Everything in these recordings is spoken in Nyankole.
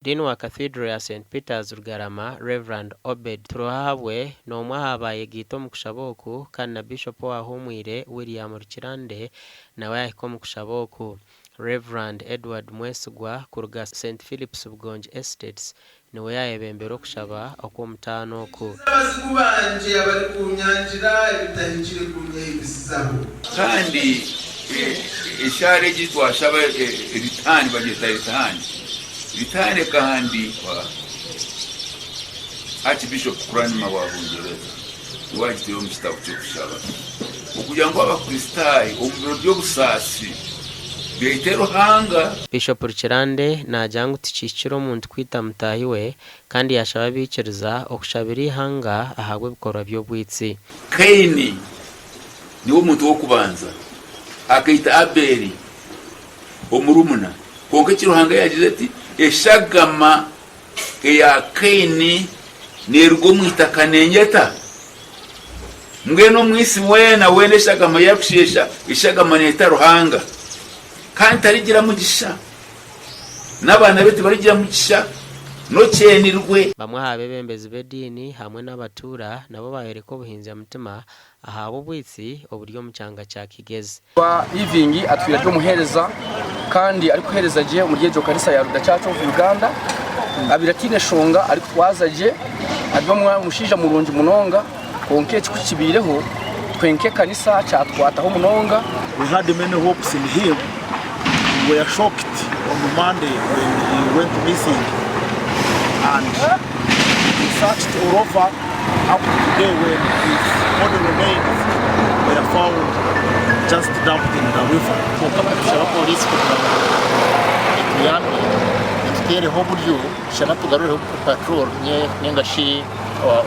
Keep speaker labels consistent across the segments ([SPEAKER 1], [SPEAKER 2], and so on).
[SPEAKER 1] Dean wa Cathedral ya Saint Peters Rugarama, Rev. Obed Turuhahabwe n'omwe aha baayegaita omu kushaba oku kandi na Bishop owahuumwire, William Rukirande nawe yaahika omu kushaba oku. Rev. Edward Mwesigwa kuruga Saint Philip's Bugongi Estates niwe yaayebembera okushaba okw'omutaano oku.
[SPEAKER 2] Nkiza abazigu bangye abarikunyangira ebitahikire kunyehimbisizaho.
[SPEAKER 3] Kandi eshaara egi twashaba Ritaani bagyeta Ritaani. Ritaani ekahandiikwa Archbishop Cranmer wa Bungyereza niwe agitaire omu kitabo ky'okushaba okugira ngu Abakristaayo omu biro by'obusaasi beete Ruhanga.
[SPEAKER 1] Bishop Rukirande naagira ngu tikihikire omuntu kwita mutaahi we kandi yaashaba abaikiriza okushabira eihanga ahabw'ebikorwa by'obwitsi.
[SPEAKER 3] Kaini niwe muntu w'okubanza akaita Abeeli omurumuna, kwonka eki Ruhanga yaagize ati, Eshagama eya Kaini neeruga omu itaka neenyeta. Mbwenu omwitsi weena weena eshagama ei arikusheesha, eshagama neeta Ruhanga, kandi tarigira mugisha. N'abaana be tibarigira mugisha, n'okyenirwe.
[SPEAKER 1] Bamwe aha beebembezi b'ediini hamwe n'abatuura nabo baayoreka obuhinzya mutima ahabw'obwitsi oburi omu kyanga kya Kigezi.
[SPEAKER 4] Living atwire ari omuheereza kandi arikuheereza gye omuri egyo kanisa ya Ruda Church of Uganda. Abaire ataine shonga arikutwaza gye, ari omushaija murungi munonga kwonka eki kukibaireho twe nk'ekanisa kyatukwataho munonga.
[SPEAKER 5] We had many hopes in him, we were shocked on Monday when he went missing and we searched all over up to today when his body remains were found just dumped in the river.
[SPEAKER 6] Kwonka nitushaba pooriisi kugira ngu etuyambe etuteereho oburyo shana tugarureho patrol ninga shi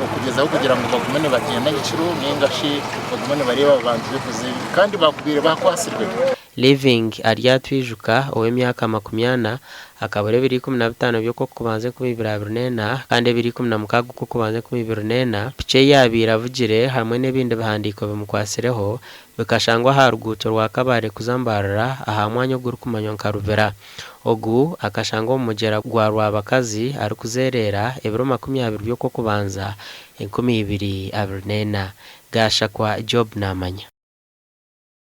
[SPEAKER 6] okugyezaho kugira ngu bagume nibagyenda nyekiro ninga shi bagume nibareeba abantu b'enkozi z'ebibi kandi baakubaire baakwatsirwe.
[SPEAKER 1] Living Aryatwijuka, ow'emyaka 40, akabura ebiro 15 by'Okwokubanza 2024 kandi ebiro 16 Okw'okubanza 2024, piki ei yaabaire avugire hamwe n'ebindi bihandiiko bimukwatsireho bikashangwa aha ruguuto rwa Kabale kuza Mbarara aha mwanya ogurikumanywa nka Rubira. Ogu akashangwa omu mugyera gwa Rwabakazi arikuzeereera ebiro 20 by'Okwokubanza 2024. Gashakwa Job Namanya.